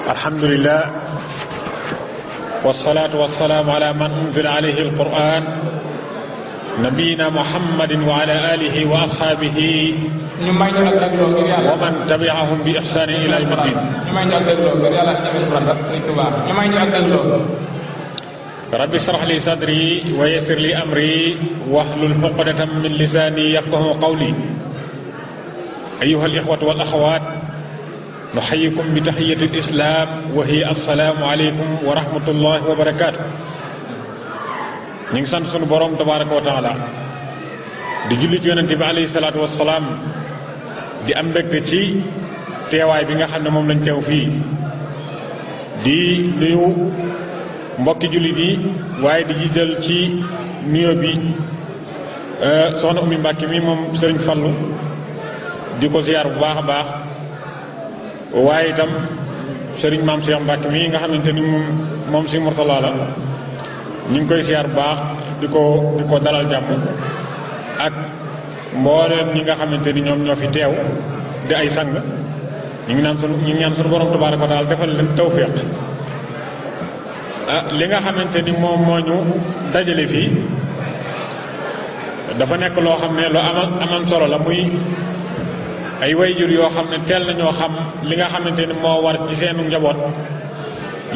alhamdulillah wasalaatu wasalaamu ala man unzila alayhi alquran nabiyina muhammadin wa ala alihi wa ashaabihi ñu may ñu ak dégloo ngir yàlla wa man tabi'ahum bi ihsanin ila al-madin ñu may ñu ak dégloo ngir yàlla ñu may ñu ak dégloo rabbi israh li sadri wa yassir li amri wahlul uqdatan min lisani yafqahu qawli ayyuha al-ikhwatu wal akhawat nuhayyikum bi tahiyyati al-islam wa hiya assalamu alaykum wa rahmatullahi wa barakatuh. ñu ngi sant sunu borom tabaraka wa taala di julli ci yonente bi alayhi salaatu wassalaam di am mbégte ci teewaay bi nga xam ne moom lañ teew fii di nuyu mbokki jullit yi waaye di jiital ci nuyo bi soxna Oumy Mbacke mi moom Serigne Fallou di ko ziar bu baax a baax waaye itam Serigne Maam Cheikh Mbacke mi nga xamante ni moom si Mourtala la ñu ngi koy ziar bu baax di ko dalal jàmm ak mbooleem ñi nga xamante ni ñoom ñoo fi teew di ay sang ñu ngi ñaan sunu borom tabaaraka wa taala defal leen tawfiq li nga xamante ni moom moo ñu dajale fii dafa nekk loo xam ne lu amam solo la muy ay wayjur yoo xam ne teel nañoo xam li nga xamante ni moo war ci seenu njaboot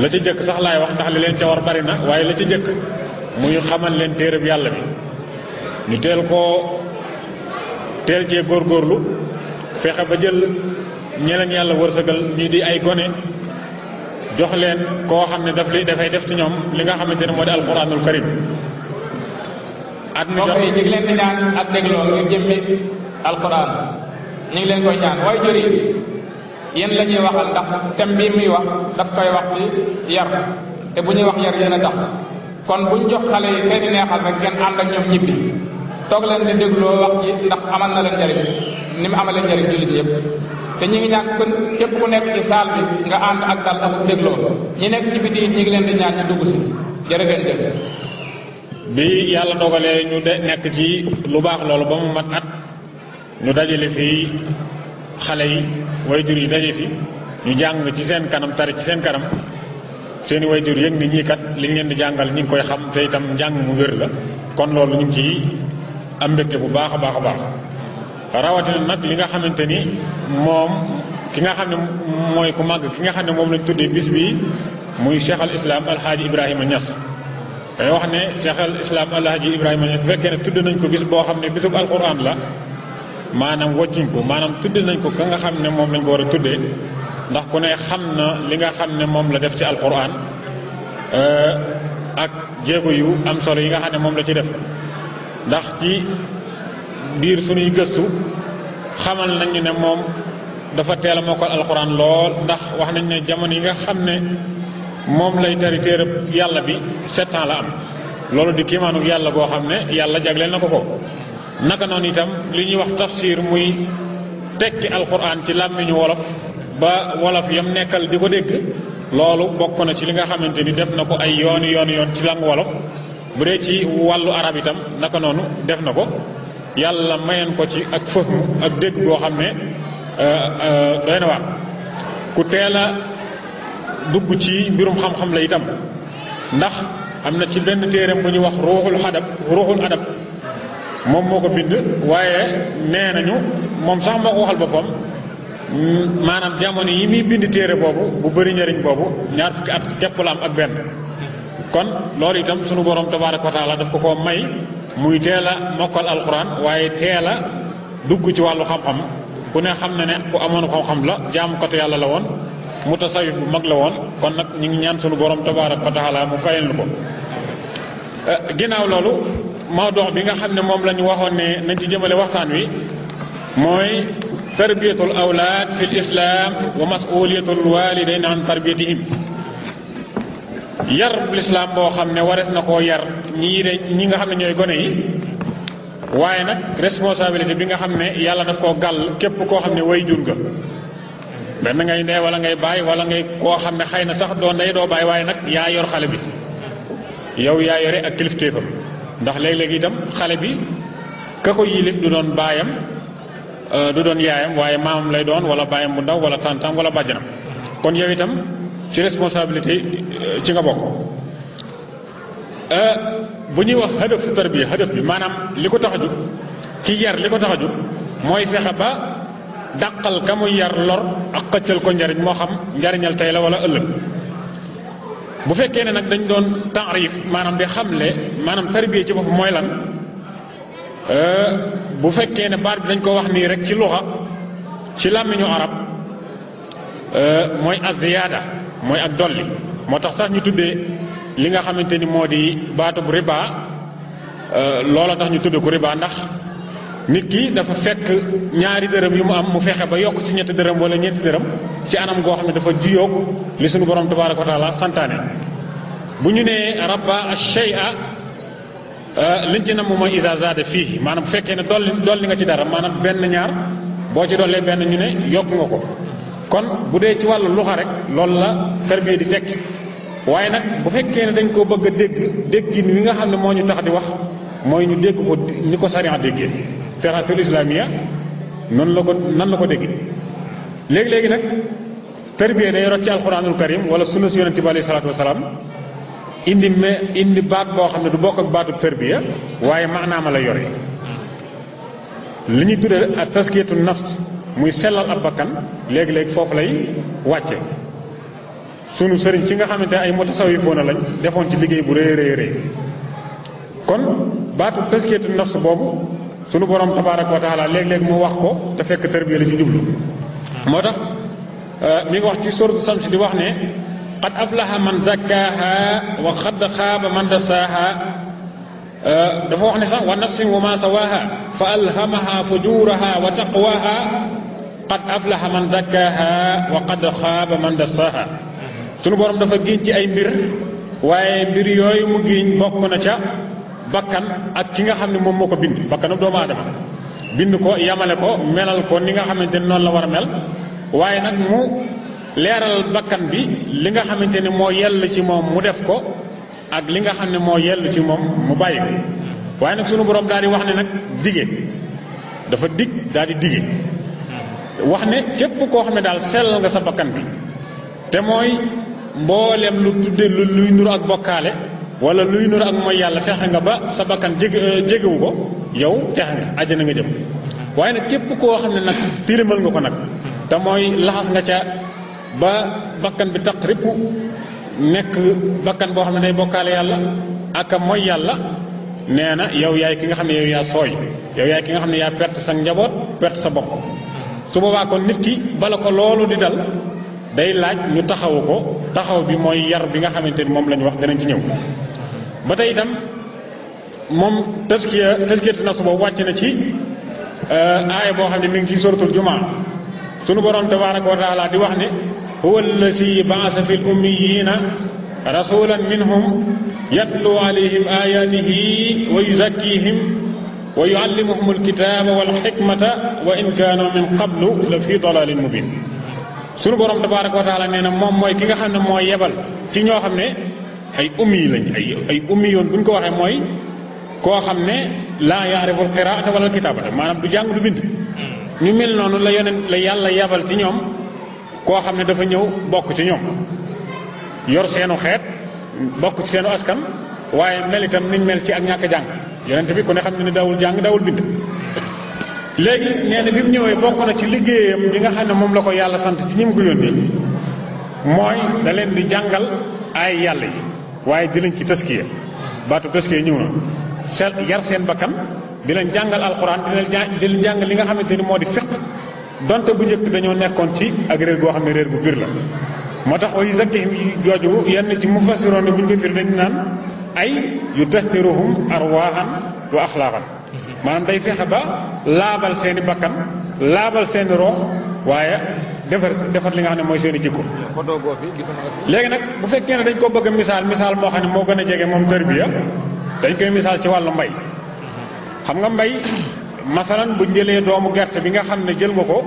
la ca jëkk sax laay wax ndax li leen ca war bari na waaye la ca jëkk muy xamal leen téereb yàlla bi ñu teel cee góorgóorlu fexe ba jël ñeleen yàlla wërsëgal ñu di ay gone jox leen koo xam ne dafay def ci ñoom li nga xamante ne moo di alquranul karim at mi jot ñu ngi leen di ñaan ak dégloo ngir jëmmi alquran ñu ngi leen koy ñaan waaye jëri yéen la ñuy waxal ndax thème bii muy wax daf koy wax ci yar te bu ñuy wax yar yéen a tax kon buñ jox xale yi seeni neexal rek ngeen ànd ak ñoom ñibbi toog leen di dégloo wax ji ndax amal na leen njariñ ni mu amalee njariñ jullit yëpp te ñi ngi ñaan kon képp ku nekk ci saal bi nga ànd ak dal ak dégloo ñi nekk ci biti ñi ngi leen di ñaan ñu dugg si jërë ngeen jëf. bi yàlla dogalee ñu nekk ci lu baax loolu ba mu mat at ñu dajale fii xale yi wayjur yi daje fi ñu jàng ci seen kanam tari ci seen kanam seeni wayjur yëg ni ñii kat liñ leen di jàngal ñi ngi koy xam te itam njàng mu wér la kon loolu ñu ngi ci am mbégte bu baax a baax a baax rawatina nag li nga xamante ni moom ki nga xam ne mooy ku màgg ki nga xam ne moom lañ tuddee bis bi muy Cheikh al Islam Alhaaji Ibrahima Niass dañoo wax ne Cheikh al Islam Alhaaji Ibrahima Niass bu fekkee ne tudd nañ ko bis boo xam ne bisub alquran la maanaam woccuñ ko maanaam tudd nañ ko ka nga xam ne moom lañ ko war a tuddee ndax ku ne xam na li nga xam ne moom la def ci alquran ak jéego yu am solo yi nga xam ne moom la ci def ndax ci biir suñuy gëstu xamal nañu ne moom dafa teel a mokkal alquran lool ndax wax nañ ne jamono yi nga xam ne moom lay tari téereb yàlla bi 7 ans la am loolu di kiimaanu yàlla goo xam ne yàlla jagleel na ko naka noonu itam li ñuy wax tafsir muy tekki alquran ci làmmiñu wolof ba wolof yam nekkal di ko dégg loolu bokk na ci li nga xamante ni def na ko ay yoon ci langue wolof bu dee ci wàllu arab itam naka noonu def na ko yàlla mayen ko ci ak fahmu ak dégg goo xam ne doy na waar ku teel a dugg ci mbirum xam-xam la itam ndax am na ci benn téereem bu ñuy wax ruuxul adab moom moo ko bind waaye nee nañu moom sax moo ko waxal boppam maanaam jamono yi muy bind téere boobu bu bëri njëriñ boobu 20 fukki at képp la am ak benn kon loolu itam sunu borom tabaaraka wa taala daf ko koo may muy teel a mokkal alxuraan waaye teel a dugg ci wàllu xam-xam ku ne xam na ne ku amoon xam-xam la jaamukatu yàlla la woon mutasawwif bu mag la woon kon nag ñu ngi ñaan sunu borom tabaaraka wa taala mu fayal ko ginnaaw loolu mawdu bi nga xam ne moom la ñu waxoon ne nañ ci jëmale waxtaan wi mooy tarbiyatul awlaad fil islam wa mas'uliyatul walidayn an tarbiyatihim yar lislaam boo xam ne warees na koo yar ñi nga xam ne ñooy gone yi waaye nag responsabilité bi nga xam ne yàlla daf koo gàll képp koo xam ne way jur nga benn ngay ndey wala ngay baay wala ngay koo xam ne xëy na sax doo ndey doo baay waaye nag yaa yor xale bi yow yaa yore ak kilifteefam ndax léeg-léeg itam xale bi ka ko yilif du doon baayam du doon yaayam waaye maamam lay doon wala baayam bu ndaw wala tantam wala bàjjanam kon yow itam ci responsabilité ci nga bokk. bu ñuy wax hadaf tarbiya hadaf bi maanaam li ko tax a jóg ki yar li ko tax a jóg mooy fexe ba dàqal ka muy yar lor ak xëccal ko njariñ moo xam njariñal tey la wala ëllëg. bu fekkee ne nag dañ doon taarif maanaam di xamle maanaam tarbiya ci bopp mooy lan bu fekkee ne baat bi dañ ko wax nii rek ci luxa ci làmmiñu arab mooy aziyaada mooy ak dolli moo tax sax ñu tuddee li nga xamante ni moo di baatub riba loola tax ñu tudde ko riba ndax nit ki dafa fekk ñaari dërëm yu mu am mu fexe ba yokk ci ñetti dërëm wala ñeenti dërëm ci anam goo xam ne dafa jiyoog li suñu borom tabaaraka wa taala santaane. bu ñu nee rabba ash-shay'a liñ ci nam mooy iza zaada fii maanaam bu fekkee ne dolli nga ci dara maanaam benn ñaar boo ci dollee benn ñu ne yokk nga ko kon bu dee ci wàllu luxa rek loolu la tarbiya di tekki. waaye nag bu fekkee ne dañ koo bëgg a déggin wi nga xam ne moo ñu tax di wax mooy ñu dégg ko ni ko sariya déggee sariyatul islamiya noonu la ko nan la ko déggee léegi nag tarbiya day rot ci alxuraanul karim wala sunna si yonente bi alayhi salaatu wasalaam indi baat boo xam ne du bokk ak baatub tarbiya waaye maanaama la yore li ñuy tuddee ak taskiyatu nafs muy sellal ab bakkan léegi foofu lay wàcce sunu sëriñ si nga xamante ay mutasawifoona lañ defoon ci liggéey bu rëy kon baatu taskiyatu nafs boobu sunu borom tabaaraka wa taala léeg-léeg mu wax ko te fekk tarbiya la ci jublu moo tax mi ngi wax ci sourate Shams di wax ne qad aflaha man zakkaaha wa qad xaaba man dasaaha dafa wax ne sax wa nafsin wa ma sawaaha fa alhamaha fujuraha wa taqwaha qad aflaha man zakkaaha wa qad xaaba man dasaaha sunu borom dafa giiñ ci ay mbir waaye mbir yooyu mu giiñ bokk na ca bakkan ak ki nga xam ne moom moo ko bind bakkanu doomu aadama bind ko yamale ko melal ko ni nga xamante ne noonu la war a mel waaye nag mu leeral bakkan bi li nga xamante ne moo yell ci moom mu def ko ak li nga xam ne moo yell ci moom mu bàyyi ko waaye nag sunu borom daal di wax ne nag dige dafa dig daal di dige wax ne képp koo xam ne daal sellal nga sa bakkan bi te mooy mboolem lu tudde luy nuru ak bokkaale wala luy nuru ak mooy yàlla fexe nga ba sa bakkan jégewu ko yow fexe nga àjjana nga jëm waaye nag képp koo xam ne nag tilimal nga ko nag te mooy laxas nga ca ba bakkan bi taq ripp nekk bakkan boo xam ne day bokkaale yàlla ak mooy yàlla nee na yow yaay ki nga xam ne yow yaa sooy yow yaay ki nga xam ne yaa perte sa njaboot perte sa bopp su boobaa kon nit ki bala ko loolu di dal day laaj ñu taxawu ko taxaw bi mooy yar bi nga xamante ni moom la ñu wax danañ ci ñëw ba tey itam moom taskiyatu nafs boobu wàcc na ci aaya boo xam ne mi ngi ci suratul jumaa sunu borom tabaaraka wa taala di wax ne huwa allazi ba'asa fil ummiyina rasulan minhum yatlu alayhim ayatihi wa yuzakkihim wa yuallimuhum alkitaba wal hikmata wa in kaanu min qablu la fi dalalin mubin sunu borom tabaaraka wa taala nee na moom mooy ki nga xam ne mooy yebal ci ñoo xam ne ay ummi lañ ay ummi yoon bu ñu ko waxee mooy koo xam ne laa yaariful qiraata wala kitaabata maanaam du jàng du bind ñu mel noonu la yàlla yebal ci ñoom koo xam ne dafa ñëw bokk ci ñoom yor seenu xeet bokk ci seenu askan waaye mel itam niñ mel ci ak ñàkk jàng yonent bi ku ne xam ne daawul jàng daawul bind léegi nee na bi mu ñëwee bokk na ci liggéeyam ñi nga xam ne moom la ko yàlla sant ci ñi mu ko yónni mooy da leen di jàngal ay yàlla yi waaye di leen ci taskiya baatu taskiya ñëw na yar seen bakkan di leen jàngal alxuraan di leen jàngal li nga xamante ni moo di fiq donte bu njëkk dañoo nekkoon ci ak réer goo xam ne réer bu biir la moo tax wa yuzakkihim jooju yenn ci mufassiroon bu ñu ko firi dañu naan ay yutahhiruhum arwaahan wa axlaaqan maanaam day fexe ba laabal seeni bakkan laabal seeni roox waaye defar li nga xam ne mooy seeni jikko léegi nag bu fekkee ne dañ ko bëgg a misaal moo xam ne moo gën a jege moom tarbiya dañ koy misaal ci wàllu mbay xam nga mbay masalan bu jëlee doomu gerte bi nga xam ne jël nga ko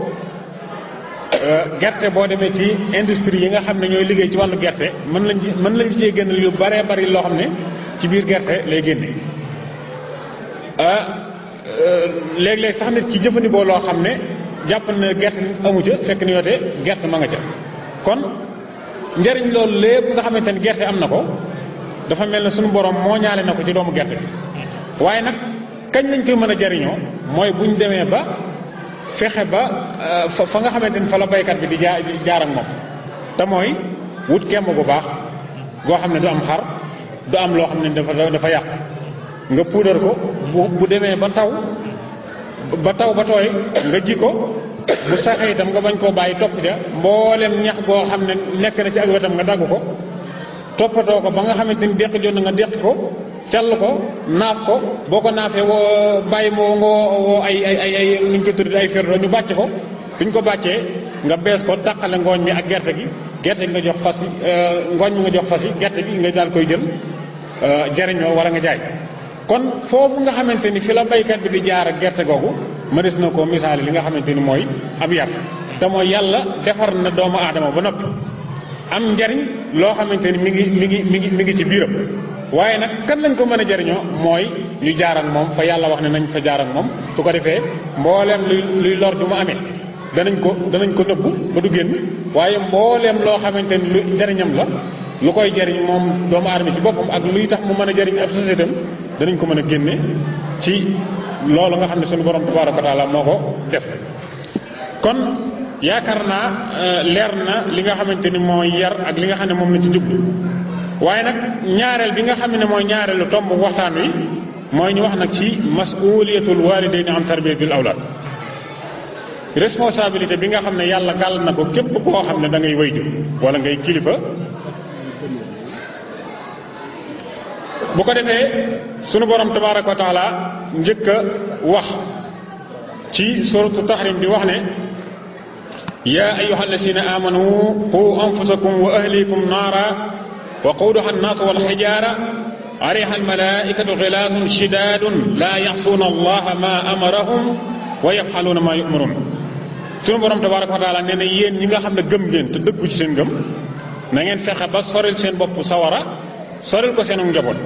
gerte boo demee ci industrie yi nga xam ne ñooy liggéey ci wàllu gerte mën lañ cee génn yu baree bari loo xam ne ci biir gerte lay génne léeg-léeg sax nit ci jëfandikoo loo xam ne jàpp na gerte amu ca fekk ni yoote gerte ma nga ca kon njariñ loolu lépp nga xamante ni gerte am na ko dafa mel ne suñu borom moo ñaale na ko ci doomu gerte bi waaye nag kañ lañ koy mën a jariñoo mooy bu ñu demee ba fexe ba fa nga xamante ni fa la baykat bi di jaar ak moom te mooy wut kemb gu baax goo xam ne du am xar du am loo xam ne dafa yàq nga puudar ko bu demee ba taw ba tooy nga ji ko bu saxee itam nga bañ koo bàyyi topp ja mboolem ñax goo xam ne nekk na ci ak wetam nga dagg ko toppatoo ko ba nga xamante ni deqi jot na nga deqi ko call ko naaf ko boo ko naafee woo bàyyi moo woo ay nuñ ko tudd ay ferdo ñu bàcc ko duñ ko bàccee nga bees ko tàqale ngooñ mi ak gerte gi nga jox fas yi ngooñ mi nga jox fas yi gerte gi nga daal koy jël jariñoo wala nga jaay kon foofu nga xamante ni fi la baykat bi di jaar ak gerte googu ma des na ko misaali li nga xamante ni mooy ab yar te mooy yàlla defar na doomu aadama ba noppi am njariñ loo xamante ni mi ngi ci biiram waaye nag kan lañ ko mën a jariñoo mooy ñu jaar ak moom fa yàlla wax ne nañ fa jaar ak moom su ko defee mbooleem luy lor du mu amee danañ ko nëbbu ba du génn waaye mbooleem loo xamante ni lu njariñam la lu koy jariñ moom doomu aadama ci boppam ak luy tax mu mën a jariñ ab société am danañ ko mën a génne ci loolu nga xam ne suñu borom tabaaraka wa taala moo ko def kon yaakaar naa leer na li nga xamante ni mooy yar ak li nga xam ne moom la ci jublu waaye nag ñaareel bi nga xam ne mooy ñaareelu tomb waxtaan wi mooy ñu wax nag ci mas'uliyatul walidayni an tarbiyatil awlad responsabilité bi nga xam ne yàlla gàll na ko képp koo xam ne da ngay wayjur wala ngay kilifa bu ko defee sunu borom tabaaraka wa taala njëkk a wax ci suratu tahrim di wax ne yaa ayyuhal lazina amanu qu anfusakum wa ahlikum naara waquuduha an-naasu wal hijaara alayha al-malaa'ikatu ghilaasun shidaadun laa ya'suuna allaha maa amarahum wa yaf'aluuna maa yu'maruun sunu borom tabaaraka wa taala nee na yéen ñi nga xam ne gëm ngeen te dëggu ci seen gëm na ngeen fexe ba soril seen bopp sawara soril ko seenu njaboot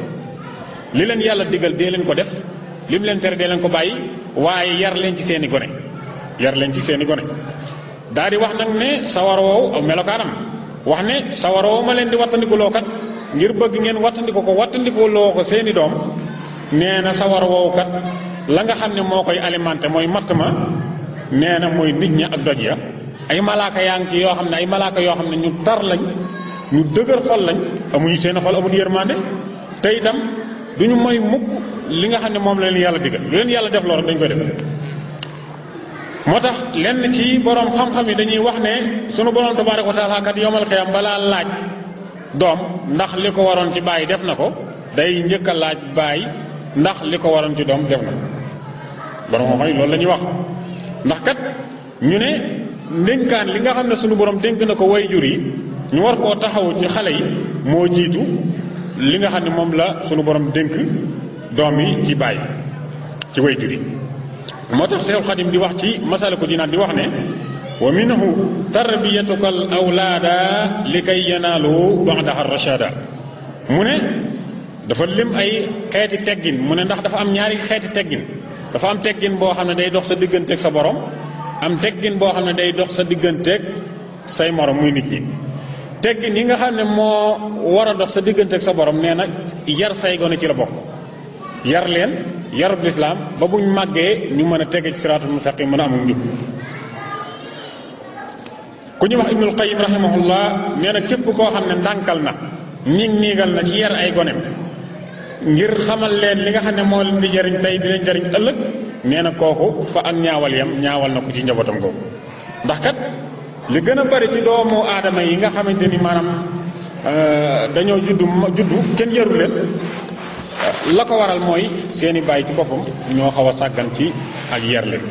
li leen yàlla digal dee leen ko def li mu leen tere dee leen ko bàyyi waaye yar leen ci seeni gone daal di wax nag ne sawara woowu aw melokaanam wax ne sawara woowu ma leen di wattandikuloo kat ngir bëgg ngeen wattandikuloo ko seeni doom nee na sawara woowu kat la nga xam ne moo koy alimenté mooy matt ma nee na mooy nit ñi ak doj ya ay malaaka yaa ngi ci yoo xam ne ay malaaka yoo xam ne ñu tar lañ ñu dëgër xol lañ amuñu seen xol amuñu yërmande te itam duñu mooy mukk li nga xam ne moom la leen yàlla digal lu leen yàlla def loolu dañ koy def moo tax lenn ci borom xam-xam yi dañuy wax ne sunu borom tabaaraka wa taala kat yawmal qiyaam balaa laaj doom ndax li ko waroon ci bàyyi def na ko day njëkk a laaj bàyyi ndax li ko waroon ci doom def na ko borom xam-xam yi loolu la ñuy wax ndax kat ñu ne ndénkaan li nga xam ne sunu borom dénk na ko wayjur yi ñu war koo taxawu ci xale yi moo jiitu li nga xam ne moom la sunu borom dénk doom yi ci bàyyi ci wayjur yi moo tax Seexul Xadim di wax ci Masaalikul Jinaan di wax ne wa minhu tarbiyatuka al awlaada li kay yanaalu ba'daha rashada mu ne dafa lim ay xeeti teggin mu ne ndax dafa am ñaari xeeti teggin dafa am teggin boo xam ne day dox sa digganteeg sa borom am teggin boo xam ne day dox sa digganteeg say morom muy nit ñi teggin yi nga xam ne moo war a dox sa digganteeg sa borom nee na yar say gone ci la bokk yar leen yarub lislaam ba buñ màggee ñu mën a tege ci siraatul mustaqim mën a amul njub ku ñu wax Ibnul Qayyim rahimahullah nee na képp koo xam ne ndànkal na niigal na ci yar ay gonem ngir xamal leen li nga xam ne moo leen di jariñ tey di leen jariñ ëllëg nee na kooku fa ak ñaawal yam ñaawal na ko ci njabootam googu ndax kat li gën a bari ci doomu aadama yi nga xamante ni maanaam dañoo juddu kenn yarul leen la ko waral mooy seeni bàyyi ci boppam ñoo xaw a sàggan ci ak yar leen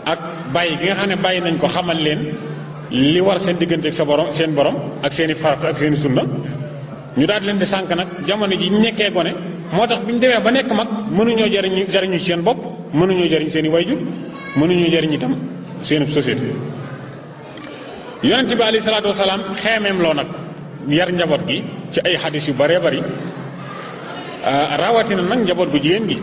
ak bàyyi gi nga xam ne bàyyi nañ ko xamal leen li war seen diggante ak seen borom ak seeni farata ak seeni sunna ñu daal leen di sànk nag jamono ji ñu nekkee gone moo tax bi ñu demee ba nekk mag mënuñoo jariñu ci seen bopp mënuñoo jariñ seeni wayjur mënuñoo jariñ itam seen société yonent bi alayhi salaatu wasalaam xeemeem loo nag yar njaboot gi ci ay xadis yu bëree bëri rawatina nag njaboot gu jigéen gi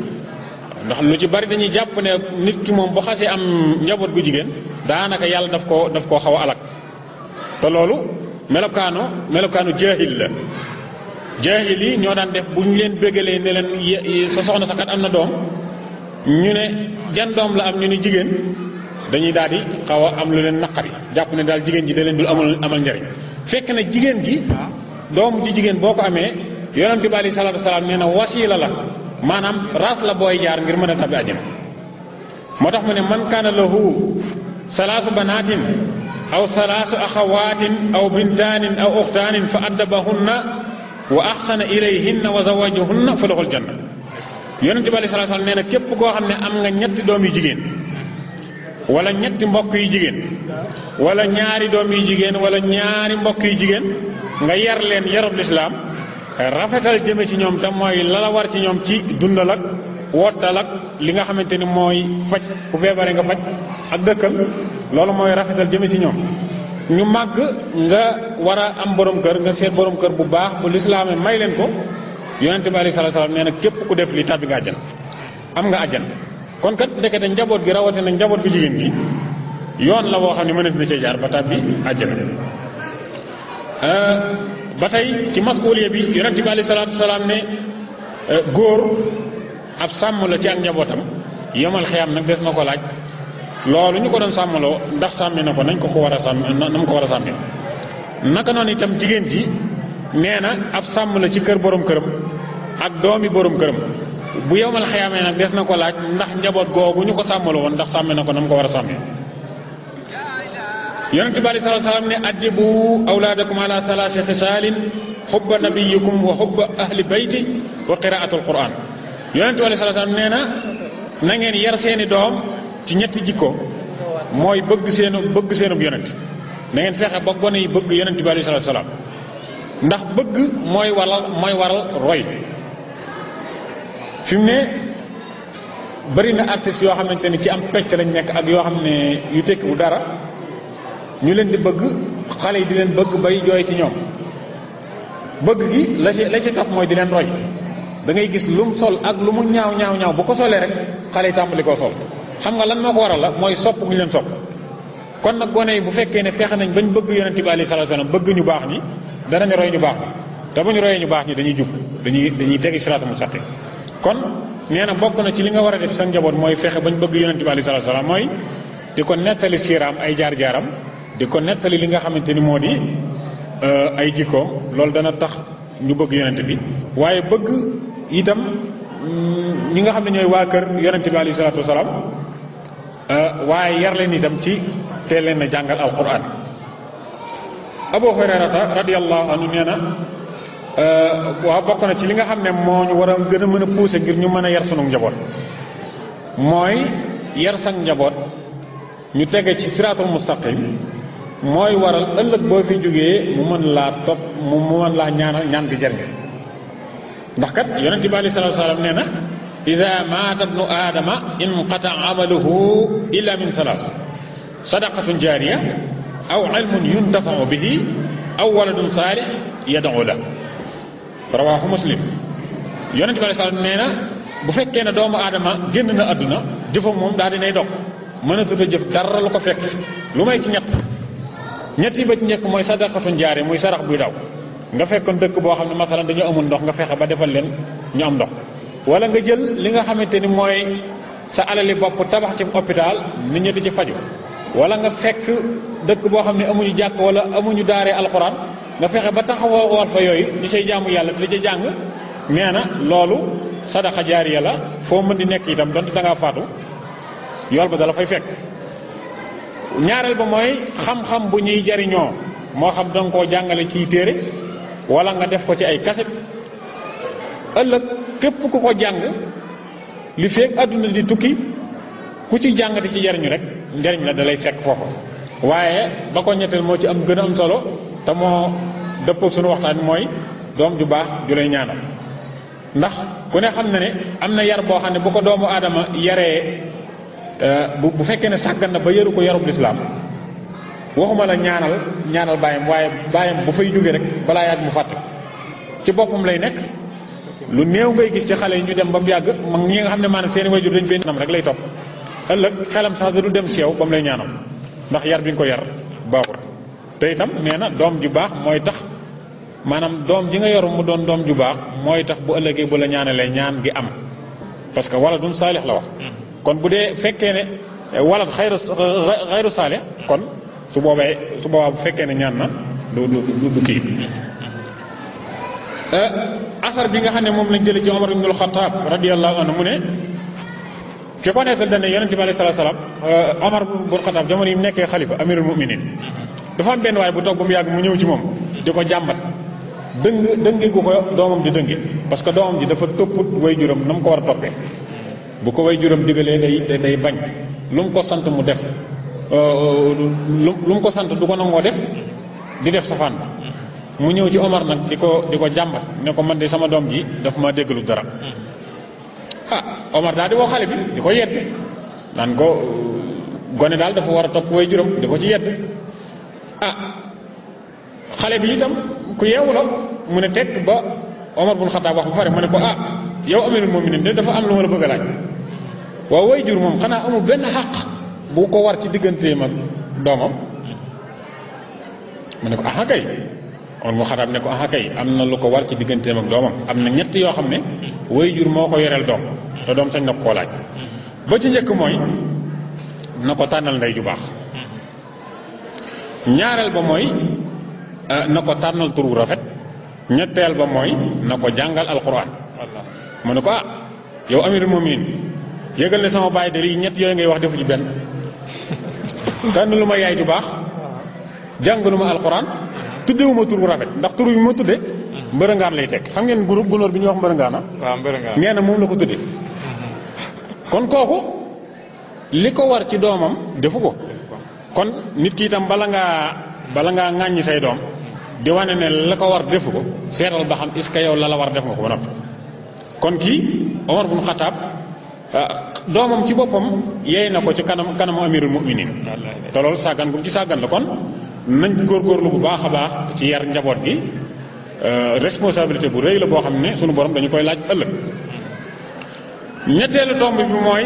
ndax lu ci bari dañuy jàpp ne nit ki moom bu xasee am njaboot gu jigéen daanaka yàlla daf koo xaw a alak te loolu melokaanu jaahil la. jaahil yi ñoo daan def bu ñu leen bëggalee ne leen sa soxna sa kat am na doom ñu ne jan doom la am ñu ne jigéen dañuy daal di xaw a am lu leen naqari jàpp ne daal jigéen ji da leen dul amal njariñ fekk na jigéen gi doom ji jigéen boo ko amee yonent bi alayhi salaatu wasalaam nee na wasiila la maanaam raas la booy jaar ngir mën a tabbi àjjana moo tax mu ne man kaana lahu salaasu banaatin aw salaasu axawaatin aw bintaanin aw uxtaanin fa addabahunna wa axsana ilayhinna wa zawajahunna fa lahul janna yonent bi alayhi salaatu wasalaam nee na képp koo xam ne am nga ñetti doom yu jigéen wala ñetti mbokk yu jigéen wala ñaari doom yu jigéen wala ñaari mbokk yu jigéen nga yar leen yarub lislaam rafetal jëme ci ñoom te mooy la war ci ñoom ci dundal ak woddal ak li nga xamante ni mooy faj ku feebare nga faj ak dëkkal loolu mooy rafetal jëme ci ñoom ñu màgg nga war a am borom kër nga seet borom kër bu baax bu lislaame may leen ko yonente bi alayhi salaatu salaam nee na képp ku def li tàbbi nga àjjan am nga àjjan kon kat ndekete njaboot gi rawatina njaboot bi jigéen gi yoon la boo xam ne mënees na cee jaar ba tàbbi àjjana ba tey ci masuuliya bi yonente bi alayhi salaatu salaam ne góor ab sàmm la ci ak njabootam yomal xiyam nag des na ko laaj loolu ñu ko doon sàmmaloo ndax sàmmi na ko nañ ko war a sàmm na mu ko war a sàmmee naka noonu itam jigéen ji nee na ab sàmm la ci kër borom këram ak doomi borom këram bu yomal xiyamee nag des na ko laaj ndax njaboot googu ñu ko sàmmaloo woon ndax sàmme na ko na mu ko war a sàmmee yonente bi aleyhi salaatu wa salaam ne addibu awlaadakum ala salaasi xisaalin xubba nabiyikum wa xubba ahli bayti wa qiraatul quran yonente bi aleyhi salaatu wa salaam nee na ngeen yar seeni doom ci ñetti jikko mooy bëgg seenub yonent na ngeen fexe ba gone yi bëgg yonente bi aleyhi salaatu wa salaam ndax bëgg mooy waral roy fi mu ne bëri na artistes yoo xamante ni ci am pecc lañ nekk ak yoo xam ne yu tekki bu dara ñu leen di bëgg xale yi di leen bëgg bay jooy ci ñoom bëgg gi la ci topp mooy di leen roy da ngay gis lu mu sol ak lu mu ñaaw bu ko solee rek xale yi tàmbali koo sol xam nga lan moo ko waral la mooy sopp gu ñu leen sopp kon nag gone yi bu fekkee ne fexe nañ bañ bëgg yonente bi alayhi salaatu wasallam bëgg ñu baax ñi danañ roy ñu baax ñi te bu ñu royee ñu baax ñi dañuy jub dañuy tegi siraatal mustaqiim kon nee na bokk na ci li nga war a def sa njaboot mooy fexe bañ bëgg yonente bi alayhi salaatu wasallam mooy di ko nettali siiraam ay jaar-jaaram di ko nettali li nga xamante ni moo di ay jikkoom loolu dana tax ñu bëgg yonente bi waaye bëgg itam ñi nga xam ne ñooy waa kër yonente bi alayhi salaatu wasalaam waaye yar leen itam ci teel leen a jàngal alquran Abu Hurayrata radiyallahu anhu nee na waaw bokk na ci li nga xam ne moo ñu war a gën a mën a pousser ngir ñu mën a yar sunu njaboot mooy yar sang njaboot ñu tege ci siraatul mustaqim mooy waral ëllëg boo fi jógee mu mën laa topp mu mën laa ñaan di jariñ ndax kat yonent bi alayhi salaatu wasalaam nee na iza maata ibnu aadama inqata amaluhu illa min salaas sadaqatun jaariya aw ilmun yuntafau bihi aw waladun saalih yad'u la rawaahu muslim yonent bi alayhi salaatu nee na bu fekkee ne doomu aadama génn na àdduna jëfam moom daal dinay dog mënatul a jëf dara lu ko fekk lu may ci ñett yi ba ci njëkk mooy sadaqatun jaariya muy sarax buy daw nga fekkoon dëkk boo xam ne masalan dañu amul ndox nga fexe ba defal leen ñu am ndox wala nga jël li nga xamante ni mooy sa alali bopp tabax ci hôpital nit ñi di ci faju wala nga fekk dëkk boo xam ne amuñu jàkk wala amuñu daaree alxuraan nga fexe ba taxawal fa yooyu ñu cay jaamu yàlla di ca jàng nee na loolu sadaqa jaariya la foo mën di nekk itam donte da ngaa faatu yool ba dala fay fekk ñaareel ba mooy xam-xam bu ñuy jariñoo moo xam danga koo jàngale ciy téere wala nga def ko ci ay kaset ëllëg képp ku ko jàng li feek àdduna di tukki ku ci jàng di ci jariñu rek njariñ la dalay fekk foofu waaye ba ko ñetteel moo ci am gën a am solo te moo dëppoo suñu waxtaan mooy doom ju baax ju lay ñaanal ndax ku ne xam na ne am na yar boo xam ne bu ko doomu aadama yaree bu fekkee ne sàggan na ba yaru ko yarub lislaam waxuma la ñaanal baayam waaye baayam bu fay jógee rek balaa yàgg mu fàtte ci boppam lay nekk lu néew ngay gis ci xale yi ñu dem ba mu yàgg mag ñi nga xam ne maanaam seeni waajur dañ benn nam rek lay topp ëllëg xelam sax da du dem ci yow ba mu lay ñaanal ndax yar bi nga ko yar baaxul te itam nee na doom ju baax mooy tax maanaam doom ji nga yor mu doon doom ju baax mooy tax bu ëllëgee bu la ñaanalee ñaan gi am parce que waladun saalix la wax kon bu dee fekkee ne walad xayru saalix kon su boobaa bu fekkee ne ñaan na du kii asar bi nga xam ne moom lañ jëlee ci Omar ibnul Xattaab radiyallahu anhu mu ne ki ko nekkal dane yonente bi alayhi salaam Omar ibnul Xattaab jamono yi mu nekkee xalifa amirul muminin dafa am benn waay bu toog ba mu yàgg mu ñëw ci moom di ko jàmbat dënge gu ko doomam di dënge parce que doomam ji dafa topput way juram na mu ko war a toppee bu ko way juram digalee day bañ lu mu ko sant mu def lu mu ko sant du ko nangoo def di def safaan ba mu ñëw ci Omar nag di ko jàmbat ne ko man de sama doom ji dafa ma déggalu dara Omar daal di woo xale bi di ko yedd naan ko gone daal dafa war a topp way juram di ko ci yedd xale bi itam ku yeewu la mu ne tekk ba Omar bun Xataab wax bu pare mu ne ko yow amirul mu'minin de dafa am lu ma la bëgg a laaj waaw way jur moom xanaa amul benn xàq bu ko war ci digganteem ak doomam mu ne ko kay Omar bun Xataab ne ko kay am na lu ko war ci digganteem ak doomam am na ñett yoo xam ne way jur moo ko yoreel doom te doom sañ na ko koo laaj ba ci njëkk mooy na ko tànnal ndey ju baax ñaareel ba mooy na ko tànnal tur wu rafet ñetteel ba mooy na ko jàngal alquran mu ne ko yow amirul mu'minin yëgal ne sama baay de lii ñett yooyu ngay wax defu ci benn tànn lu ma yaay ju baax jàngalu ma alquran tuddewuma tur wu rafet ndax tur bi ma tudde mbërëngaan lay tekk xam ngeen gunóor bi ñuy wax mbërëngaan nee na moom la ko tudde kon kooku li ko war ci doomam defu ko kon nit ki itam bala ngaa ŋàññi say doom di wane ne la ko war defu ko seetal ba xam est-ce que yow la war def nga ko ba noppi kon kii Omar bun Xataab doomam ci boppam yeey na ko ci kanamu amirul mu'minin te loolu sàggan gum ci sàggan la kon nañ góorgóorlu bu baax a baax ci yar njaboot gi responsabilité bu rëy la boo xam ne sunu borom dañu koy laaj ëllëg ñetteelu tomb bi mooy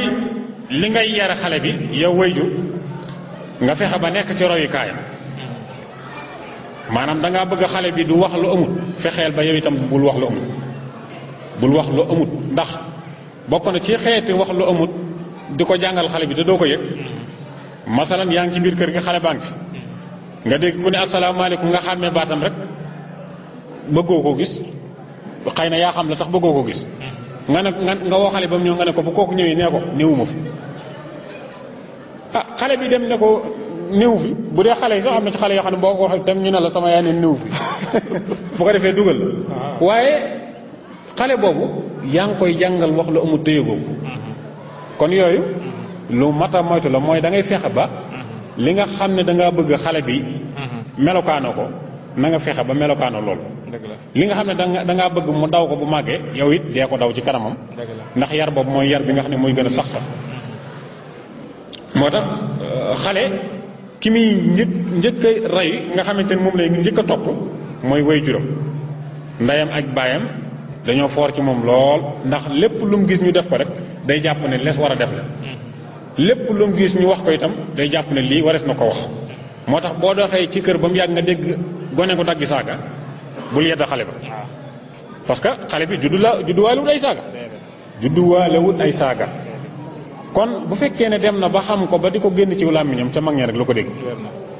li ngay yar xale bi yow wayju nga fexe ba nekk ci royukaayam maanaam da ngaa bëgg xale bi du wax lu amut fexeel ba yow itam bul wax lu amut ndax bokk na ci xeeti wax lu amut di ko jàngal xale bi te doo ko yëg masalan yaa ngi ci biir kër gi xale baa ngi fi nga dégg ku ne asalaamaaleykum nga xàmmee baatam rek bëggoo ko gis xëy na yaa xam la tax bëggoo ko gis nga woo xale ba mu ñëw nga ne ko bu kooku ñëwee nee ko néewuma fi xale bi dem ne ko néew fi bu dee xale yi sax am na ci xale yoo xam ne boo ko waxee tam ñu ne la sama yaay ne néew fi bu ko defee dugal waaye xale boobu yaa ngi koy jàngal wax lu amul téye googu kon yooyu lu mat a moytu la mooy da ngay fexe ba li nga xam ne da ngaa bëgg xale bi melokaano ko na nga fexe ba melokaano loolu li nga xam ne da ngaa bëgg mu daw ko bu màggee yow it dee ko daw ci kanamam ndax yar boobu mooy yar bi nga xam ne mooy gën a sax moo tax xale ki muy njëkk a rey nga xamante ne moom lay njëkk a topp mooy waajuram ndeyam ak baayam dañoo foor ci moom lool ndax lépp lu mu gis ñu def ko rek day jàpp ne les war a def la lépp lu mu gis ñu wax ko itam day jàpp ne lii wares na ko wax moo tax boo doxee ci kër ba mu yàgg nga dégg gone ko daggi saaga bul yedda xale ba parce que xale bi judduwaalewut ay saaga kon bu fekkee ne dem na ba xam ko ba di ko génn ci làmmiñam ca mag ña rek lu ko dégg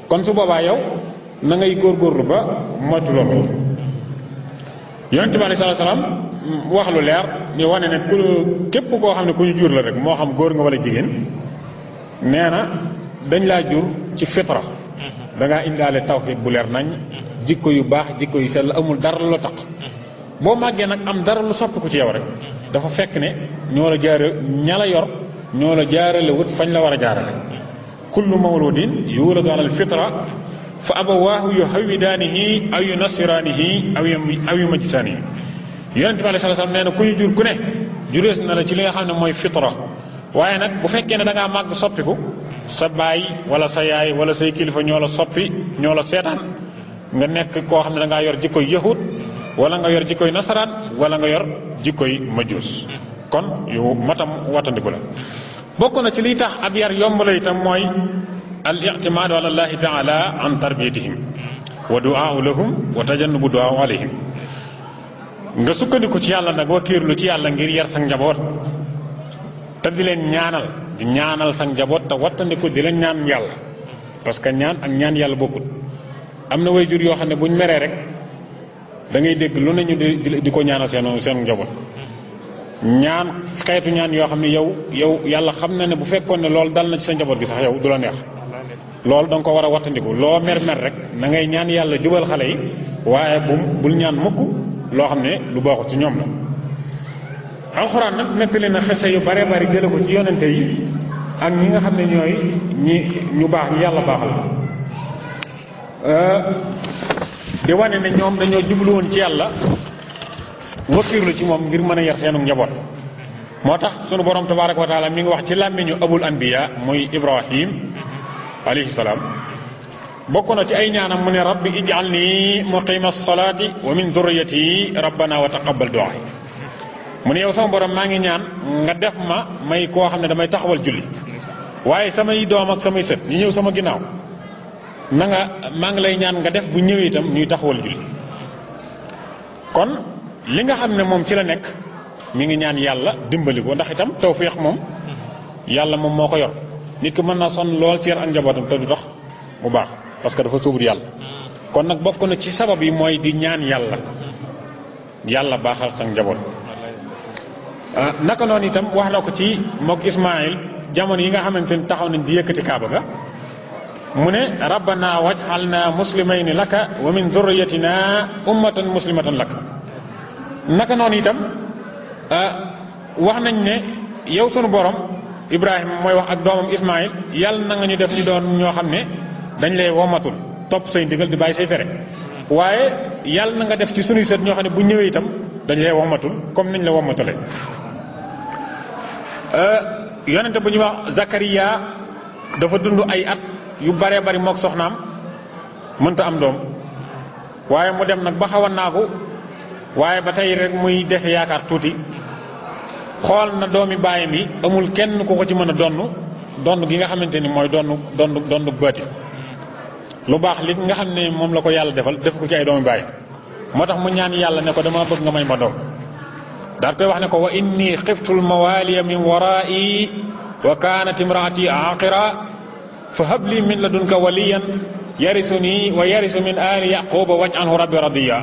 kon su boobaa yow na ngay góorgóorlu ba moytu loolu yonent bi alayhi salaam wax lu leer ñu wane ne képp koo xam ne ku ñu jur la rek moo xam góor nga wala jigéen nee na dañ laa jur ci fitra da ngaa indaale tawxiid bu leer nañ jikko yu baax jikko yu sell amul dara lu tax boo màggee nag am dara lu soppiku ci yow rek dafa fekk ne ñoo la jaare ña la yor ñoo la jaarale wut fañ la war a jaarale kullu mawludin yuladu ala alfitra fa abawaahu yuhawwidaanihi aw yunassiraanihi aw yumajjisaanihi yonent bi alayhi salaam nee na ku ñu jur ku ne jurees na la ci li nga xam ne mooy fitra waaye nag bu fekkee ne da ngaa màgg soppiku sa baay wala sa yaay wala say kilifa ñoo la soppi ñoo la seetaan nga nekk koo xam ne da ngaa yor jikkoy yahud wala nga yor jikkoy nasaraan wala nga yor jikkoy majuus kon yu matam wattandiku la bokk na ci liy tax ab yar yomb la itam mooy al i'timaadu ala allahi taala an tarbiyatihim wa du'aa lahum wa tajannubu du'aa alayhim nga sukkandiku ci yàlla nag wakiirlu ci yàlla ngir yar sa njaboot te di leen ñaanal di ñaanal sa njaboot te wattandiku di leen ñaan yàlla parce que ñaan ak ñaan yàlla bokkut. am na waajur yoo xam ne buñ meree rek da ngay dégg lu nañu di ko ñaanal seen njaboot ñaan xeetu ñaan yoo xam ne yow yàlla xam na ne bu fekkoon ne loolu dal na ci sa njaboot gi sax yow du la neex loolu da nga ko war a wattandiku loo mer rek na ngay ñaan yàlla jubal xale yi waaye bul ñaan mukk loo xam ne lu baaxul ci ñoom la. alxuraan nag nettali na xese yu bare bari jële ko ci yonente yi ak ñi nga xam ne ñooy ñu baax ñi yàlla baaxal di wane ne ñoom dañoo jublu woon ci yàlla wakkiirlu ci moom ngir mën a yar seenu njaboot. moo tax sunu borom tabaaraka wa taala mi ngi wax ci làmmiñu abul anbiya muy Ibrahim alayhi salaam bokk na ci ay ñaanam mu ne rabbi ij'alni muqima as-salaati wa min dhurriyyati rabbana wa taqabbal du'a mu ne yow sama borom maa ngi ñaan nga def ma may koo xam ne damay taxawal julli waaye samay doom ak samay sët ñu ñëw sama ginnaaw maa ngi lay ñaan nga def bu ñëwee itam ñuy taxawal julli. kon li nga xam ne moom ci la nekk mi ngi ñaan yàlla dimbali ko ndax itam tawfiix moom yàlla moom moo ko yor nit ki mën naa sonn lool ci yar ak njabootam te du tax mu baax parce que dafa sóobut yàlla. kon nag bokk na ci sabab yi mooy di ñaan yàlla baaxal sa njaboot. naka noonu itam wax na ko ci mook Ismaayil jamono yi nga xamante ni taxaw nañ di yëkkati kaaba ga mu ne rabbana waj'alna muslimayni laka wa min dhurriyyatina ummatan muslimatan laka. naka noonu itam wax nañ ne yow sunu borom Ibrahima mooy wax ak doomam Ismaayil yàlla na nga ñu def ñu doon ñoo xam ne dañ lay womatul topp say ndigal di bàyyi say tere waaye yàlla na nga def ci sunuy sët ñoo xam ne bu ñëwee itam dañ lay womatul comme niñ la womatale. yonente bu ñuy wax Zakariya dafa dund ay at yu baree bari mook soxnaam mënta am doom waaye mu dem nag ba xaw a naagu waaye ba tey rek muy dese yaakaar tuuti xool na doomi baayam yi amul kenn ku ko ci mën a donn gi nga xamante ni mooy donn baati lu baax li nga xam ne moom la ko yàlla def ko ci ay doomi baayam moo tax mu ñaan yàlla ne ko dama bëgg nga may ma doom daal koy wax ne ko wa inni xiftul mawaliya min wara'i wa kanat imraati aqira fa habli min ladunka waliyan yarisuni wa yarisu min ali yaquba waj'alhu rabbi radiya.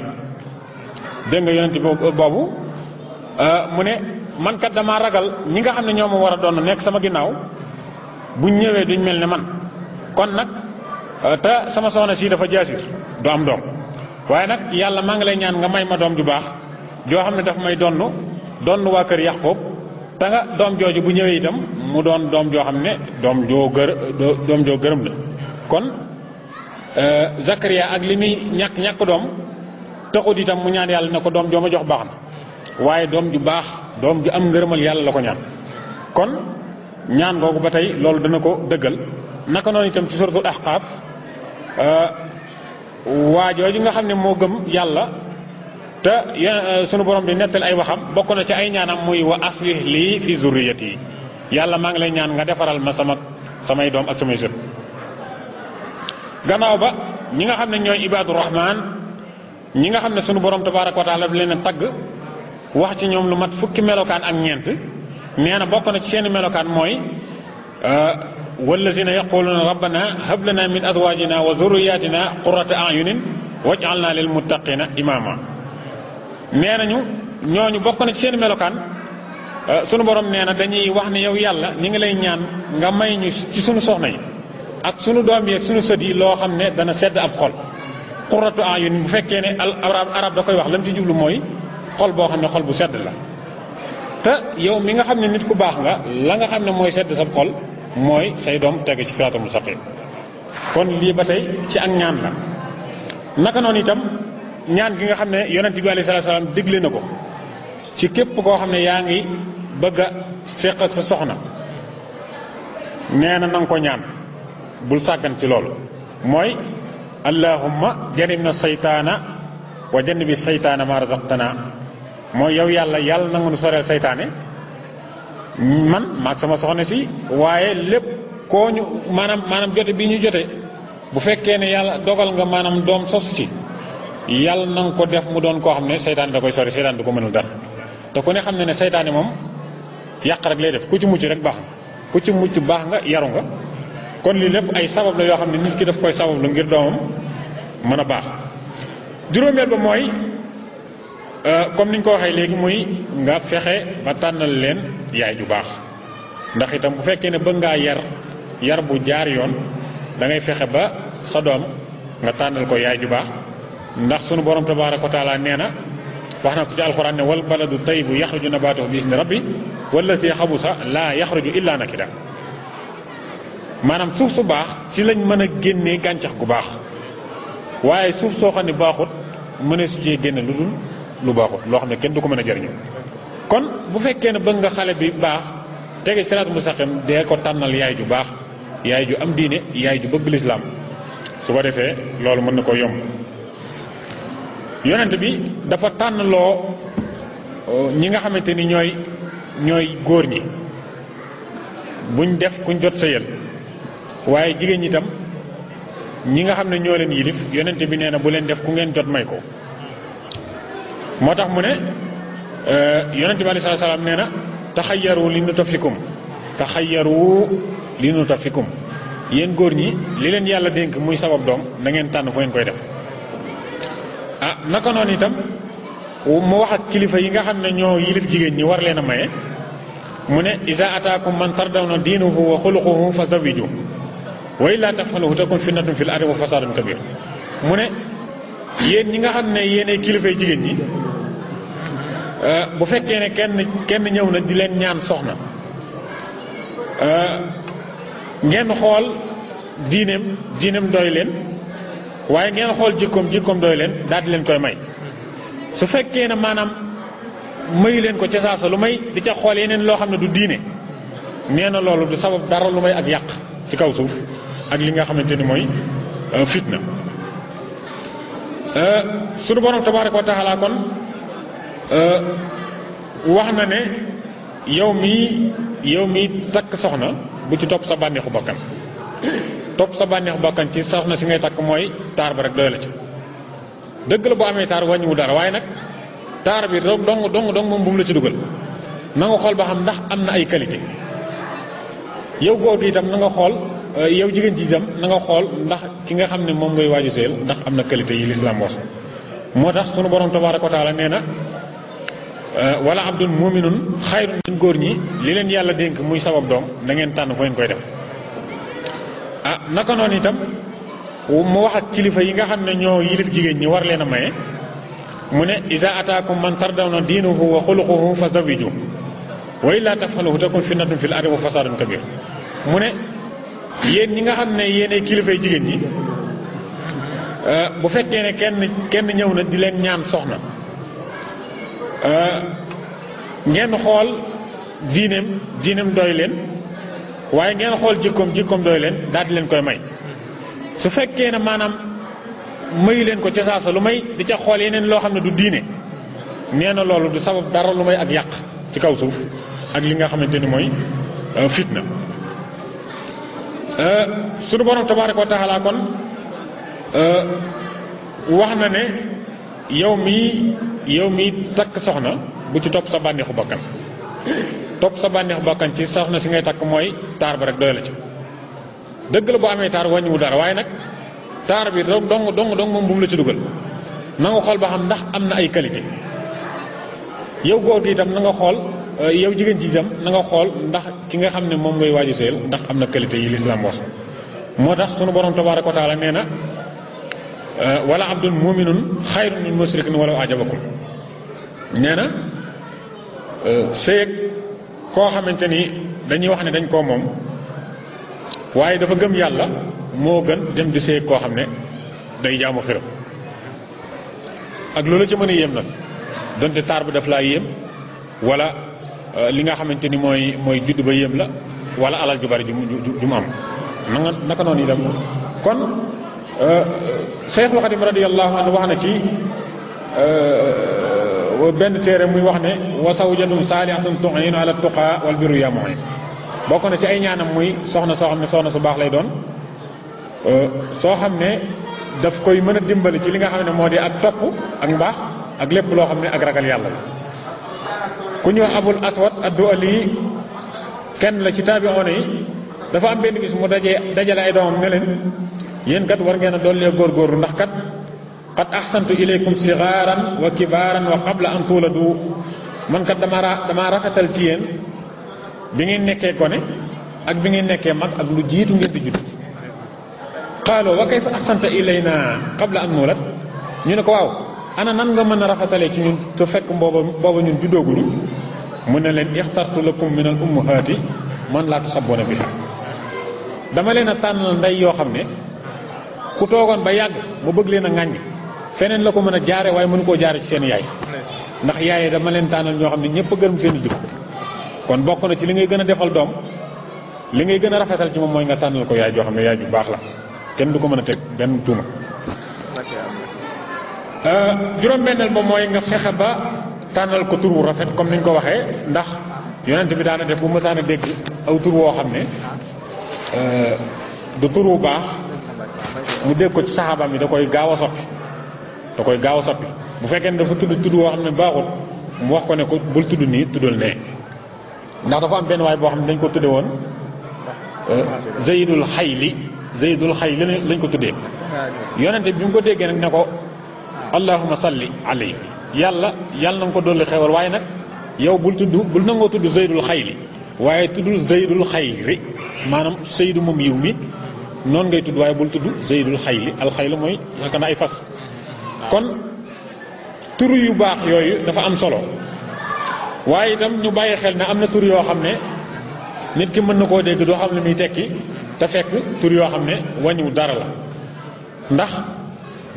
dégg nga yonent boobu mu ne man kat damaa ragal ñi nga xam ne ñoo ma war a doon nekk sama ginnaaw buñ ñëwee duñ mel ne man kon nag te sama soxna si dafa jaasir du am doom waaye nag yàlla maa ngi lay ñaan nga may ma doom ju baax joo xam ne daf may donn waa kër Yaqub te nga doom jooju bu ñëwee itam mu doon doom joo xam ne doom joo gërëm la. kon Zakariya ak li muy ñàkk doom taxut itam mu ñaan yàlla ne ko doom joo ma jox baax na waaye doom ju baax doom ju am ngërëmal yàlla la ko ñaan. kon ñaan googu ba tey loolu dana ko dëggal naka noonu itam ci suratul Ahqaaf waa jooju nga xam ne moo gëm yàlla te sunu borom di nettal ay waxam bokk na ci ay ñaanam muy wa aslih lii fi zurriyati yàlla maa ngi lay ñaan nga defaral ma samay doom ak samay sët. gannaaw ba ñi nga xam ne ñooy ibaadu rahmaan ñi nga xam ne sunu borom tabaaraka wa taala leen a tagg wax ci ñoom lu mat fukki melokaan ak ñeent nee na bokk na ci seeni melokaan mooy wallazina yaquluna rabbana hab lana min azwajina wa zurriyatina qurrata a'yunin waj'alna lil muttaqina imama. nee nañu ñooñu bokk na ci seeni melokaan sunu borom nee na dañuy wax ne yow yàlla ñi ngi lay ñaan nga may ñu ci sunu soxna yi ak sunu doom yi ak sunu sët yi loo xam ne dana sedd ab xol. qurratu a'yun bu fekkee ne arab da koy wax lam ci jublu mooy xol boo xam ne xol bu sedd la te yow mi nga xam ne nit ku baax nga la nga xam ne mooy sedd sa xol mooy say doom teg ci siraatal mustaqim. kon lii ba tey ci ak ñaan la naka noonu itam ñaan gi nga xam ne yonent bi alayhi salaatu salaam digle na ko ci képp koo xam ne yaa ngi bëgg a séq ak sa soxna nee na nga ko ñaan bul sàggan ci loolu mooy allahumma jannibna saytaana wa jannibi saytaana ma razaqtana mooy yow yàlla na nga nu soreel saytaane man maag sama soxna si waaye lépp koo ñu maanaam jote bi ñu jote bu fekkee ne yàlla dogal nga maanaam doom sosu ci yàlla na nga ko def mu doon koo xam ne seytaane da koy sori seytaane du ko mënul dara te ku ne xam ne seytaane moom yàq rek lay def ku ci mucc rek baax nga ku ci mucc baax nga yaru nga kon lii lépp ay sabab la yoo xam ne nit ki daf koy sabab lu ngir doomam mën a baax. juróomeel ba mooy comme niñ ko waxee léegi muy nga fexe ba tànnal leen yaay ju baax ndax itam bu fekkee ne bëgg ngaa yar bu jaar yoon da ngay fexe ba sa doom nga tànnal ko yaay ju baax ndax sunu borom tabaaraka wa taala nee na wax na ko ci alxuraan ne wal baladu tayyibu yaxruju nabaatuhu bi izni rabbi wallazi xabusa laa yaxruju illaa nakida maanaam suuf su baax ci lañ mën a génnee gàncax gu baax waaye suuf soo xam ne baaxut mën a su cee génne lu dul lu baaxut loo xam ne kenn du ko mën a jariñoo kon bu fekkee ne bëgg nga xale bi baax tege siraatul mustaqim dee ko tànnal yaay ju baax yaay ju am diine yaay ju bëgg lislaam su ko defee loolu mën na ko yomb. yonent bi dafa tànnloo ñi nga xamante ni ñooy góor ñi buñ def kuñ jot sëyal waaye jigéen ñi itam ñi nga xam ne ñoo leen yilif yonent bi nee na bu leen def ku ngeen jot may ko moo tax mu ne yonent bi alayhi salaam nee na taxayyaru li nutafikum yéen góor ñi li leen yàlla dénk muy sabab doom na ngeen tànn fu ngeen koy def. naka noonu itam mu wax ak kilifa yi nga xam ne ñoo yilif jigéen ñi war leen a maye mu ne iza ataakum man tardawna diinuhu wa xuluquhu fa zawiju wa illaa taf'aluhu takun fitnatun fil ardi wa fasaadun kabir mu ne yéen ñi nga xam ne yéenay kilifay jigéen ñi bu fekkee ne kenn ñëw na di leen ñaan soxna ngeen xool diineem doy leen waaye ngeen xool jikkoom doy leen daal di leen koy may su fekkee ne maanaam mayu leen ko ca saasa lu may di ca xool yeneen loo xam ne du diine nee na loolu du sabab dara lu may ak yàq ci kaw suuf ak li nga xamante ni mooy fitna. sunu borom tabaaraka wa taala kon wax na ne yow mii takk soxna bu ci topp sa bànneexu bakkan topp sa bànneexu bakkan ci soxna si ngay takk mooy taar ba rek doy la ci dëgg la bu amee taar wàññiwu dara waaye nag taar bi dong moom bu mu la ci dugal na nga xool ba xam ndax am na ay qualité yow góor gi itam na nga xool yow jigéen ji itam na nga xool ndax ki nga xam ne moom ngay waaju seel ndax am na qualité yi lislaam wax moo tax sunu borom tabaaraka wa taala nee na wala abdun muminun xayrun min góor ñi li leen yàlla dénk muy sabab doom da ngeen tànn fu ngeen koy def. naka noonu itam mu wax ak kilifa yi nga xam ne ñoo yilif jigéen ñi war leen a maye mu ne iza ataakum man tardawna diinuhu wa xuluquhu fa zawiju wa illaa taf'aluhu takun fitnatun fil ardi wa fasaadun kabir mu ne yéen ñi nga xam ne yéenay kilifay jigéen ñi bu fekkee ne kenn ñëw na di leen ñaan soxna ngeen xool diineem doy leen waaye ngeen xool jikkoom doy leen daal di leen koy may su fekkee ne maanaam mayu leen ko ca saasa lu may di ca xool yeneen loo xam ne du diine nee na loolu du sabab dara lu may ak yàq ci kaw suuf ak li nga xamante ni mooy fitna. sunu borom tabaaraka wa taala kon wax na ne yow mii takk soxna bu ci topp sa bànneexu bakkan topp sa bànneexu bakkan ci soxna si ngay takk mooy taar ba rek doy la ci dëgg la bu amee taar wàññiwu dara waaye nag taar bi dong moom bu mu la ci dugal na nga xool ba xam ndax am na ay qualité yow góor gi itam na nga xool yow jigéen ji itam na nga xool ndax ki nga xam ne moom ngay waaju seel ndax am na qualité yi lislaam wax moo tax sunu borom tabaaraka wa taala nee na wala abdun muminun xayrun min musrikin walaw ajabakum nee na sëyeg koo xamante ni dañuy wax ne dañ koo moom waaye dafa gëm yàlla moo gën dem di sëyeg koo xam ne day jaamu xiram ak loolu ci mën a yéem nag donte taar bi daf laa yéem wala li nga xamante ni mooy judd ba yéem la wala alal ju bari ju mu am naka noonu itam kon Seexul Xadim radiyallahu anhu wax na ci benn téere muy wax ne wa zawjatun saalihatun tu'inu ala tuqa wal birru ya mu'in bokk na ci ay ñaanam muy soxna soo xam ne soxna su baax lay doon soo xam ne daf koy mën a dimbali ci li nga xam ne moo di ak topp ak mbaax ak lépp loo xam ne ak ragal yàlla la. ku ñëw Abul Aswad ad-Du'ali kenn la ci taabi'oona yi dafa am benn bis mu dajale ay doomam ne leen yéen kat war ngeen a dollee góorgóorlu ndax kat qad ahsantu ilaykum sigaaran wa kibaaran wa qabla an tuuladu man kat damaa rafetal ci yéen bi ngeen nekkee gone ak bi ngeen nekkee mag ak lu jiitu ngeen di judd. qaalu wa kayfa ahsanta ilayna qabla an nuulad ñu ne ko waaw ana nan nga mën a rafetalee ci ñun te fekk booba ñun juddooguñu mu ne leen ixtartu lakum min al ummahaati man laa tasabboona biha dama leen a tànnal ndey yoo xam ne ku toogoon ba yàgg mu bëgg leen a ŋàññ feneen la ko mën a jaare waaye mënu koo jaare ci seen yaay ndax yaay dama leen tànnal ñoo xam ne ñëpp a gërëm seen i jikko kon bokk na ci li ngay gën a defal doom li ngay gën a rafetal ci moom mooy nga tànnal ko yaay joo xam ne yaay ju baax la kenn du ko mën a teg benn tuuma. juróom-benneel ba mooy nga fexe ba tànnal ko tur wu rafet comme niñ ko waxee ndax yonent bi daana def bu mësaan a dégg aw tur woo xam ne du tur wu baax mu dégg ko ci saxaabaam yi da koy gaaw a soppi bu fekkee ne dafa tudd woo xam ne baaxul mu wax ko ne ko bul tudd nii tuddal nee ndax dafa am benn waay boo xam ne dañ ko tudde woon Zaydul Xayli lañ ko tuddee yonent bi mu ko déggee nag ne ko allahumma salli alayhi yàlla na nga ko dolli xewal waaye nag yow bul nangoo tudd Zaydul Xayli waaye tuddul Zaydul Xayri maanaam Zaydu moom yiw mi noonu ngay tudd waaye bul tudd Zaydul Xayli alxayli mooy naka na ay fas. kon tur yu baax yooyu dafa am solo waaye itam ñu bàyyi xel ne am na tur yoo xam ne nit ki mën na koo dégg doo xam ne muy tekki te fekk tur yoo xam ne wàññiwu dara la ndax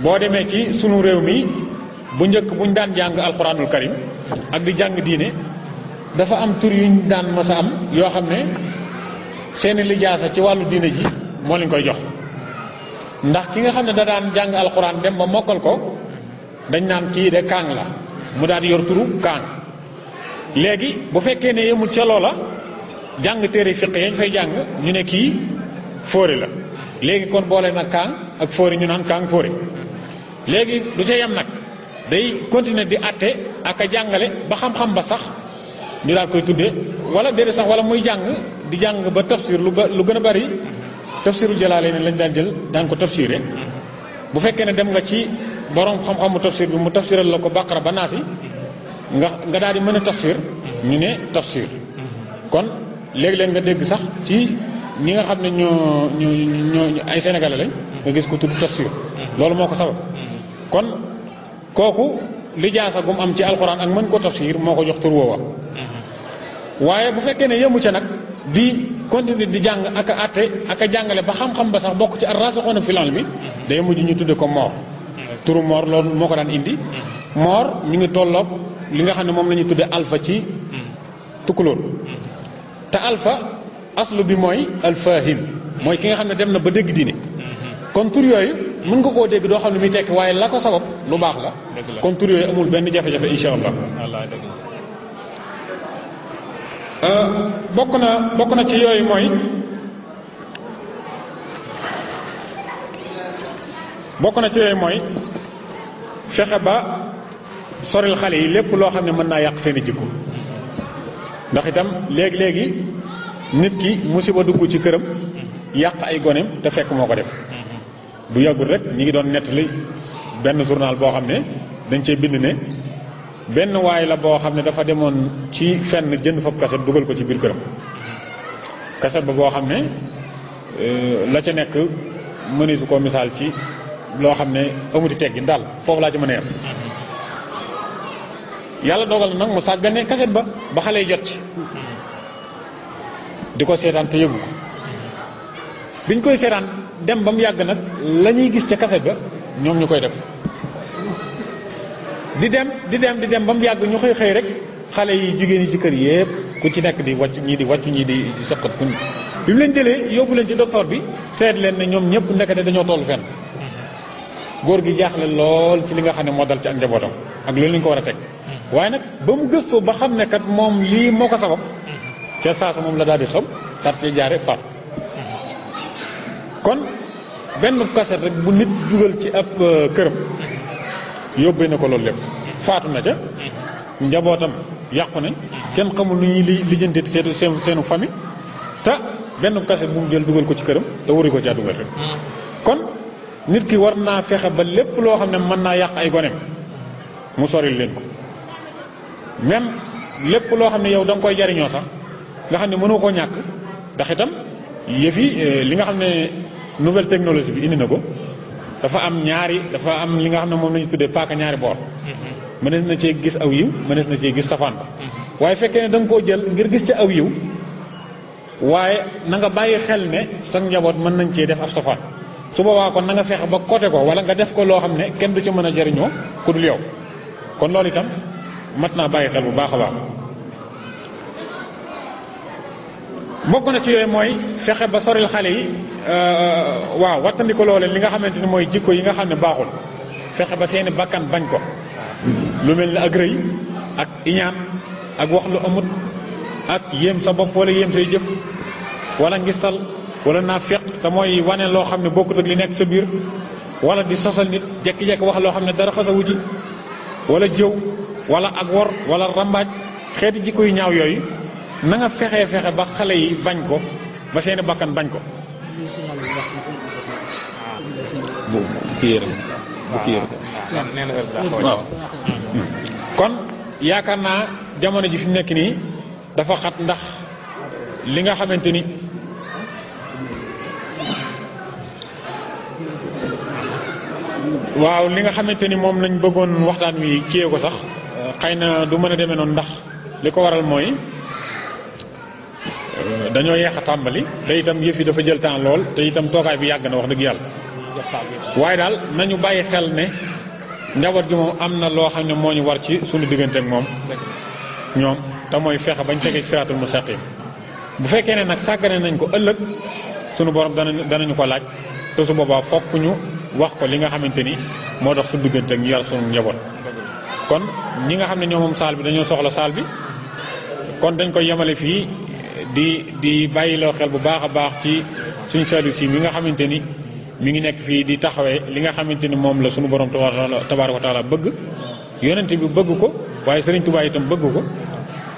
boo demee ci sunu réew mi bu njëkk buñ daan jàng alxuraanul karim ak di jàng diine dafa am tur yuñ daan mës a am yoo xam ne seeni lijaasa ci wàllu diine ji moo leen koy jox ndax ki nga xam ne da daan jàng alxuraan dem ba mokkal ko dañ naan kii de kaang la mu daal di yor turu kaang léegi bu fekkee ne yemul ca loola jàng téere fiq yañ fay jàng ñu ne kii fóore la léegi kon boole nag kaang ak fóore ñu naan kaang fóore léegi du ca yem nag day continuer di atte ak a jàngale ba xam-xam ba sax ñu daal koy tuddee wala déedéet sax wala muy jàng di jàng ba tafsir lu gën a bari tafsirul Jalaalayni lañ daan jël daan ko tafsiré bu fekkee ne dem nga ci borom xam-xamu tafsir bi mu tafsiral la ko Baqara ba Naasi nga daal di mën a tafsir ñu ne tafsir kon léegi-léeg nga dégg sax ci ñi nga xam ne ñoo ay sénégalais lañ nga gis ko tudd tafsir loolu moo ko sabab kon kooku lijaasa gum am ci alxuraan ak mën ko tafsir moo ko jox tur woowa waaye bu fekkee ne yëmu ca nag di continuer di jàng ak a àtte ak a jàngale ba xam-xam ba sax bokk ci ar-raasixuuna fil ilmi day mujj ñu tudde ko moor turu moor loolu moo ko daan indi moor mi ngi tolloog li nga xam ne moom la ñuy tudde alpha ci tukulóor te alpha aslu bi mooy alfahim mooy ki nga xam ne dem na ba dégg diine kon tur yooyu mën nga koo dégg doo xam ne muy tekki waaye la ko sabab lu baax la kon tur yooyu amul benn jafe-jafe insha allah bokk na ci yooyu mooy fexe ba soril xale yi lépp loo xam ne mën naa yàq seen i jikko ndax itam léegi nit ki musiba dugg ci këram yàq ay goneem te fekk moo ko def bu yàggul rek ñi ngi doon nettali benn journal boo xam ne dañ cee bind ne benn waay la boo xam ne dafa demoon ci fenn jënd fab kaset dugal ko ci biir këram kaset ba boo xam ne la ca nekk mënitu koo misaal ci loo xam ne amuti teggin daal foofu laa ci mën a yem yàlla dogal nag mu sàggane kaset ba xale yi jot ci di ko seetaan te yëgu ko biñ koy seetaan dem ba mu yàgg nag la ñuy gis ca kaset ba ñoom ñu koy def di dem ba mu yàgg ñu xëy rek xale yi jigéen yi ci kër yépp ku ci nekk di wàcc ñii di sëqat kun bi mu leen jëlee yóbbu leen ci docteur bi seet leen ne ñoom ñëpp ndekete dañoo tollu fenn góor gi jaaxle lool ci li nga xam ne moo dal ci ak njabootam ak loolu lañ ko war a teg waaye nag ba mu gëstoo ba xam ne kat moom lii moo ko sabab ca saasa moom la daal di xam daal di jaare faat kon benn kaset rek bu nit dugal ci ab këram yóbbee na ko loolu lépp faatu na ca njabootam yàqu nañ kenn xamul nu ñuy lijjanti seenu famille te benn kaset bu mu jël dugal ko ci këram te wari ko caa dugal rek kon nit ki war naa fexe ba lépp loo xam ne mën naa yàq ay goneem mu soril leen ko même lépp loo xam ne yow da nga koy jariñoo sax nga xam ne mënoo koo ñàkk ndax itam yëfi li nga xam ne nouvelle technologie bi indi na ko dafa am li nga xam ne moom la ñu tuddee paaka ñaari boor mënees na cee gis aw yiw mënees na cee gis safaan ba waaye fekkee ne da nga koo jël ngir gis ci aw yiw waaye na nga bàyyi xel ne sa njaboot mën nañ cee def ab safaan su boobaa kon na nga fexe ba côté ko wala nga def ko loo xam ne kenn du ci mën a jariñoo ku dul yow kon loolu itam mat naa bàyyi xel bu baax a baax bokk na ci yooyu mooy fexe ba soril xale yi waaw wattandiko loo leen li nga xamante ni mooy jikko yi nga xam ne baaxul fexe ba seeni bakkan bañ ko lu mel ni ak rëy ak iñaan ak wax lu amut ak yéem sa bopp wala yéem say jëf wala ngistal wala naafeq te mooy wane loo xam ne bokkut ak li nekk sa biir wala di sosal nit jekki-jekki wax loo xam ne dara xasawu ci wala jëw wala ak wor wala rambaaj xeeti jikko yu ñaaw yooyu na nga fexe ba xale yi bañ ko ba seeni bakkan bañ ko waaw kon yaakaar naa jamono ji fi mu nekk nii dafa xat ndax li nga xamante ni waaw li nga xamante ni moom lañ bëggoon waxtaan wi kiyee ko sax xëy na du mën a demee noonu ndax li ko waral mooy dañoo yeex a tàmbali te itam yëf yi dafa jël temps lool te itam toogaay bi yàgg na wax dëgg yàlla waaye daal nañu bàyyi xel ne njaboot gi moom am na loo xam ne moo ñu war ci suñu diggante ak moom ñoom te mooy fexe bañ tege siraatul mustaqim bu fekkee ne nag sàggane nañ ko ëllëg suñu borom danañu ko laaj te su boobaa fokk ñu wax ko li nga xamante ni moo tax suñu diggante ak ñu yar suñu njaboot kon ñi nga xam ne ñoo moom saal bi dañoo soxla saal bi kon dañ koy yemale fii di bàyyiloo xel bu baax a baax ci suñu service yi mi nga xamante ni mi ngi nekk fii di taxawee li nga xamante ni moom la suñu borom tabaaraka wa taala bëgg yonent bi bëgg ko waaye Sëriñ Tuubaa itam bëgg ko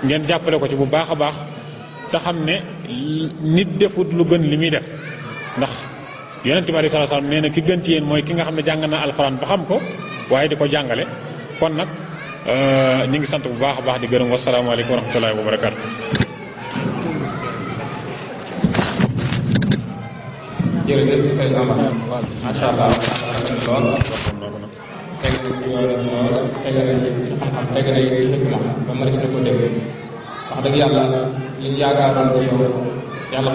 ngeen jàppale ko ci bu baax a baax te xam ne nit defut lu gën li muy def ndax yonent bi alayhi salaatu salaam nee na ki gën ci yéen mooy ki nga xam ne jàng na alxuraan ba xam ko waaye di ko jàngale kon nag ñu ngi sant bu baax a baax di gërëm wasalaamaaleykum wa rahmatullaahi wa barakaatu. jërëjëf sëñ Amar macha allah lool teg ci xam-xam teg na ci xikma ba ma def na ko dégg wax dëgg yàlla li ñu yaakaaroon ci yow yàlla